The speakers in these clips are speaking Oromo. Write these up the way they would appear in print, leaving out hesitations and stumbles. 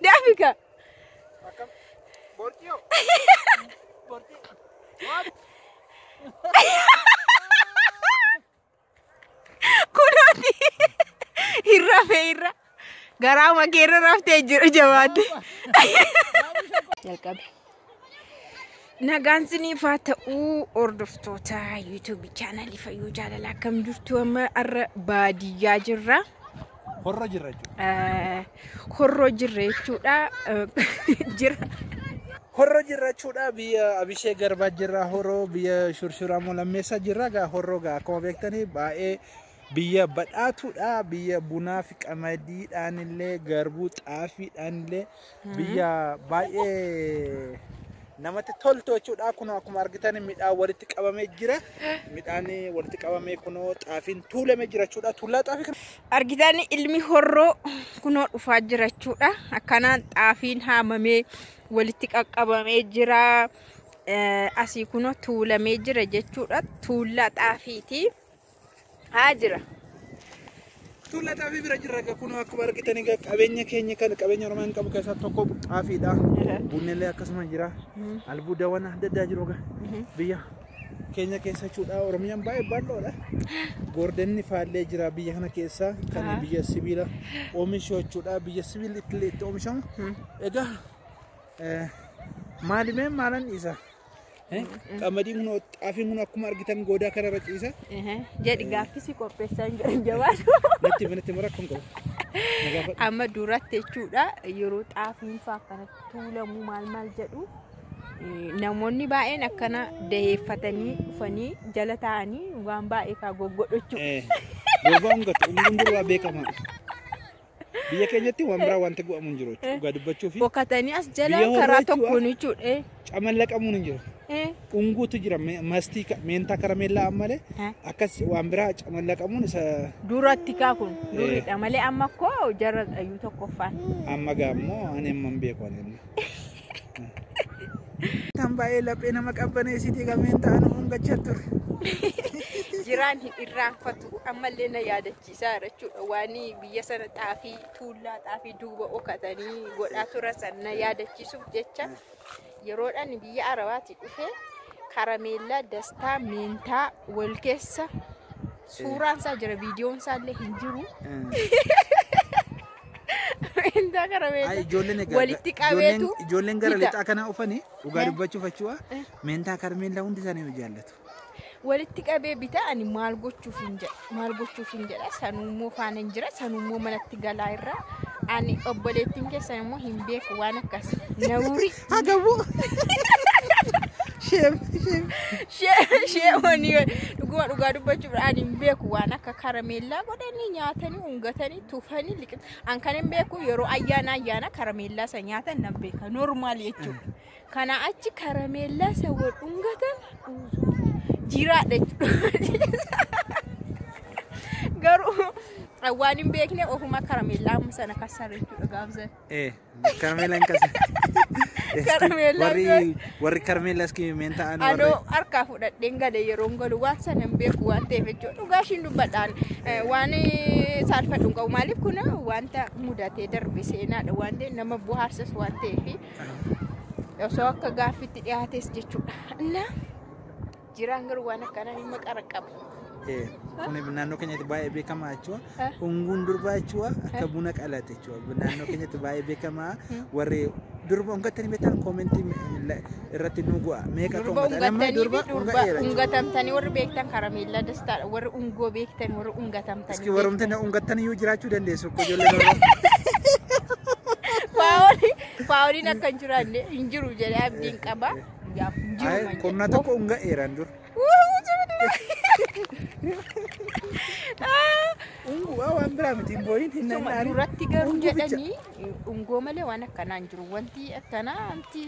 Daafika. Kunooti irra fe'irra garaa makeerra raftee jiru jabaate. Jalqabe. Nagaan isiniif haa ta'uu hordoftoota YouTube chaanalii Fayyoo Jaalalaa, akkam jirtu? Amma har'a baadiyyaa jirra. Horroo jirra jechuudha. Horroo jirra jechuudha. Jira. Horroo jirra jechuudha. Biyya Abishee Garbaa jirra. Horroo biyya Shurshuraamoo Lammeessaa jirra. Gaa horroo gaa akkuma beektanii baay'ee biyya badhaatuudha. Biyya bunaa fi qamadiidhaan illee, garbuu xaafiidhaan illee biyya baay'ee namatti toltu jechuudha. Kun akkuma argitan midhaan walitti qabamee jira. Midhaan walitti qabamee kunoo xaafiin tuulamee jira jechuudha. Tuullaa xaafii kana. Argitan, ilmi horroo kunoo dhufaa jira jechuudha. Akkanaan xaafiin haamamee walitti qaqqabamee jira. Asii kunoo tuulamee jira jechuudha. Tuullaa xaafiiti. Haa jira. Tuullaa xaafii bira jirra. Kunoo akkuma argitan egaa qabeenya keenya kan qabeenya Oromoon qabu keessaa tokko xaafiidha. Bunni illee akkasuma jira. Albuudawwan adda addaa jiru egaa biyya keenya keessa jechuudha. Oromiyaan baay'ee bal'oodha. Goordenni faallee jira biyya kana keessa kan biyya sibiila oomishu jechuudha. Biyya sibiilli itti oomishamu. Egaa maalimee maalan dhiisa? Qamadiin kun, xaafiin kun akkuma argitan goodaa kanarra ciisa. Jedhi, gaaffisi qopheessaa hin jiran jabaatu. Natti natti mara akkam qabu. Na gaafadhu. Amma duratti jechuudha, yeroo xaafiin fa'aa akkanatti tuulamuu maal maal jedhu, namoonni baay'een akkana daheeffatanii dhufanii jala taa'anii waan baay'ee fa'aa goggodhachuu. Durbaa hungatu, umriin durbaa beekamaadha. Biyya keenyatti waan biraa wanti godhamu hin jiru jechuudha. Dhugaa dubbachuu fi Bokkatanii as jala Biyya horroo karaa jechuudha. tokkoon jechuudha. Camallaqamuun hin jiru. Unguutu jira, mastii meentaa karameellaa ammalee akkas waan biraa camallaqamuun isa. Duratti kaa kun duriidha malee amma koo jara ayyuu tokkoffaan. Amma gaammoo ani amma hin beeku ani amma. Tan baay'ee laphee nama qabbaneessitii gameen ta'an ungachaa ture. Jiraan hin irraanfatu, ammallee na yaadachiisaa jira jechuudha. Waan biyya sana xaafii tuullaa xaafii duuba okatanii godhaa turan sana na yaadachiisuuf jecha, yeroodhaan biyya Arabaatti dhufe karameellaa dastaa meentaa wal keessa suuraan isaa jira, viidiyoon isaa illee hin jiru. Meentaa Ay, karameellaa ijoolleen egaa walitti qabeetu ijoolleen gara bita. lixaa kana dhufanii dhugaa dubbachuuf jechuudha meentaa karameellaa hundi isaanii jaallatu. Walitti qabee bita. Ani maal gochuuf hin jedha, maal gochuuf hin jedha, sanuummoo faana hin jira, sanuummoo manatti galaa irra, ani obboleettiin keessan immoo hin beeku waan akkas nawuri. Hagabu. Sheem sheem. Sheemanii dhuguma dhugaa dubbachuuf ani hin beeku waan akka karameellaa godhanii nyaatanii ungatanii tufanii liqim. An kan hin beeku yeroo ayyaana ayyaana karameellaa isa nyaatan nan beeka, normal jechuudha. Kana achi karameellaa isa wal ungatan jiraadha jechuudha. Garuu waan hin beekne ofuma karameellaa amma sana kassara jechuudha gaafsan. Karameellaan kasa. Karameellaan Warri karameellaa iski meentaa warri. Anoo harkaa fudhadheen gale. Yeroon galu waan sana hin beeku waan ta'eef jechuudha. Dhugaa ishiin dubbadhaan waan saalfadhu hin qabu. Maaliif, kun wanta mudatee darbe seenaadha waan ta'eef, nama bohaarsas waan ta'eef, osoo akka gaaffitti dhiyaates jechuudha. Inna jiraan garuu waan akkanaa hin maqara qaba. Kun naannoo keenyatti baay'ee beekamaa jechuudha. Unguun durbaa jechuudha akka buna qalate jechuudha. Naannoo keenyatti baay'ee beekamaa. Warri durba ungattanii beektan koomentii irratti nu gu'a. Meeqa Durba akka ungatan? Amma ungattanii fi durba durba unga'eera jechuudha. ungatamtanii warri beektan karameellaa dastaadha. Warri ungoo beektan, warri ungatamtanii. Iski warroomti na ungattan iyyuu jiraachuu dandeessu akka ijoollee Oromoo. Faawoliin akka hin jiraanne, hin jiru jedhee abdiin qaba. Yaa, hin jiru man jedhe. Qonnaa tokko unga'eeraan dur. Unguu waan biraa miti, hin boo'in, hin Suma nannaanin. duratti garuu Unguu bicha. jedhanii ungoo malee waan akkanaa hin jiru. Wanti akkanaa, wanti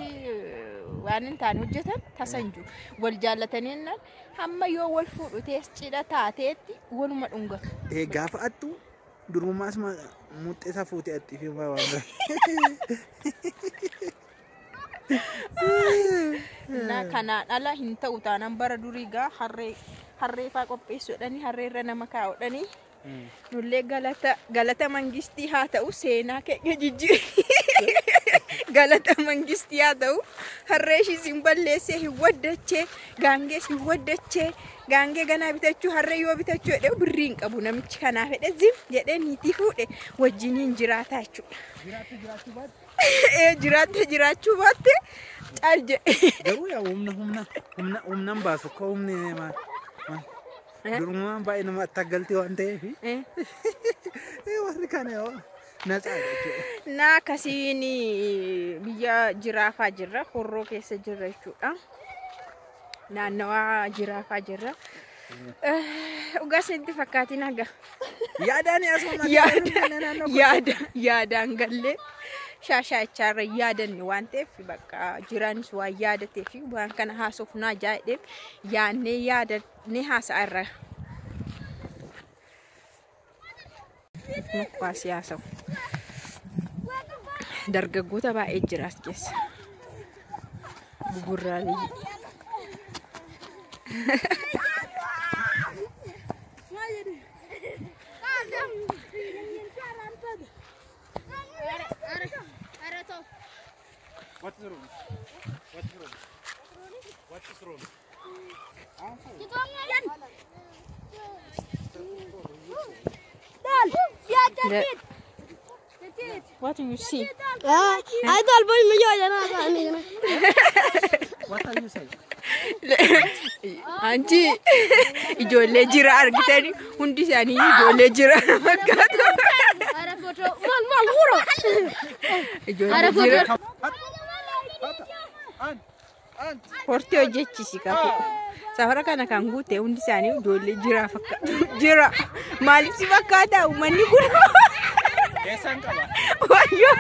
waan hin taane hojjetan tasa hin jiru. Wal jaallatanii jennaan hamma yoo wal fuudhu tees cidha taateetti waluma dhungatu. Gaafa attu durummaa asuma muxxee isaa fuutee attii fi waan biraa. Na kanaan ala hin ta'u taanaan bara durii gaa harree harree faa qopheessuudhani, harree irra nama kaa'uudhani. Nullee galata mangistii haa ta'u seenaa keenya jijjiire. Galata mangistii haa ta'u harree ishiis hin balleessee hin waddachee gaangees hin waddachee gaangee ganaa bitachuu harree yoo bitachuu jedhee birrii hin qabu namichi kanaaf jedhe zim jedhee niitii fuudhe wajjiniin jiraata jechuudha. Jiraattu jiraachuu baatte. Ee jiraatte jiraachuu baatte caal jedhe. Garuu yaa humna humna humna humnan baasu akka humni maal durumaan baay'ee nama attaggalti waan ta'eef warri kana yoo natsaadha jechuudha. Na akkasiin biyya jiraafaa jirra horroo keessa jirra jechuudha. Naannawaa jiraafaa jirra. Dhugaa isinitti fakkaatiin haga. Yaadaan asuma Yaada yaadaan gallee shaashaachaarra yaadanne waan ta'eef bakka jiraanis waan yaadatee fi waan kana haasofnaa jaadheef yaadnee yaadannee haasa'a irra. Mukwaa siyaasa'u. Dargaggoota baay'ee jira as keessa. Gugurraalee. What is wrong? What is wrong? What is wrong? What do you see? What are you saying? Anchi ijoollee jira argitanii hundi isaanii ijoollee jira fakkaatu. Ijoollee jira. Hortee hojjechiisi qabu. Safara kana kan guute hundi isaanii ijoollee jira fakkaatu. Jira. Maaliif si fakkaata uummanni kun? Eessaan qaba? Wayyoo.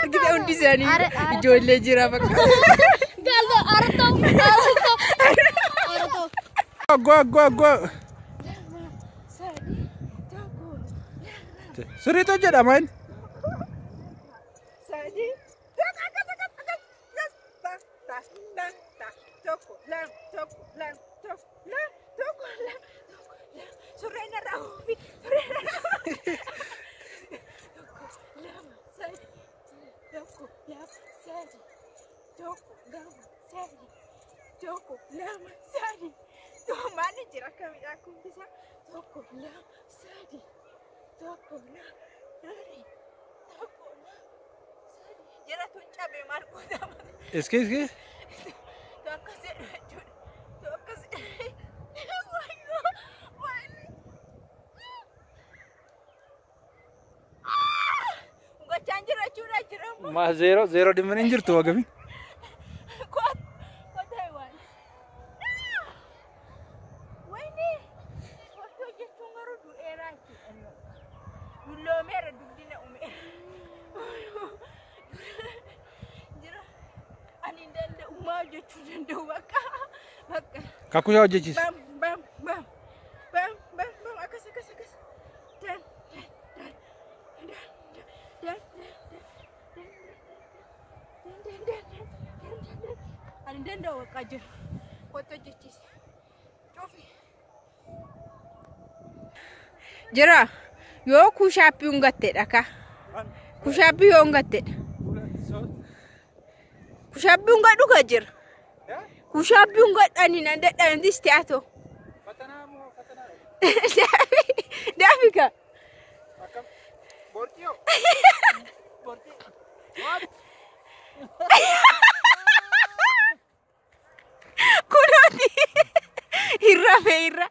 Argite hundi isaanii ijoollee jira fakkaatu. Go go go. Sirriitu jedhama inni. Sadii. Akkas akkas akkas akkas. Ta ta ta ta. Tokko lama tokko lama tokko lama tokko lama tokko lama. Surreen irraa oofi. Surreen irraa oofi. Tokko lama sadi. Tokko lama sadi. Tokko lama sadi. Tokko lama sadi. Maali jira akkamidha akkumti isaa? Tokko lama sadi. Tokko lama sadi. Tokko lama sadi. Jira tun cabe maal gootama? Iski iski. Tokko jedhu jechuudha. Tokko jedhu. Wayyoo! Wayyoo! Gochaan jira jechuudha jira immoo. Ma zeero zeero dhimmina hin jirtu wagami. Kottaa waan. Wayni ispoortii hojjechuun garuu du'eeraa jechuudha. Dulloomeera dugdina uumeera. Jira ani hin danda'u maa hojjechuu danda'u bakka bakka. Kakuu hojjechiisa. Bam bam bam bam bam bam akkas akkas akkas. Dan dan dan dan dan dan dan dan dan dan. Ani hin danda'u bakka jira. Kottu hojjechiisa. Cufi. Jira yoo kushaappii hungatteedha ka. Kushaappii yoo hungatteedha. Kushaappii hungadhu ka jira. Kushaappii hungadhani nan dadhabamtis ti'aatoo. Daafi ka. Kunooti irra fe'irra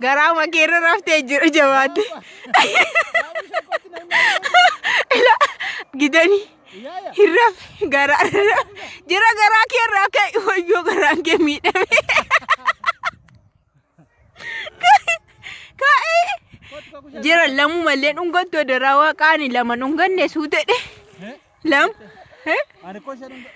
garaa makeerra raftee jira jabaate. Ila gidanii irra garaa jira garaa keerraa ka'e wayyoo garaan kee miidhame. Ka'e jira lamumallee dhungattu daraa waaqaani lama dhunganne suutedhe. Lama. Ani koo ishee dhunga.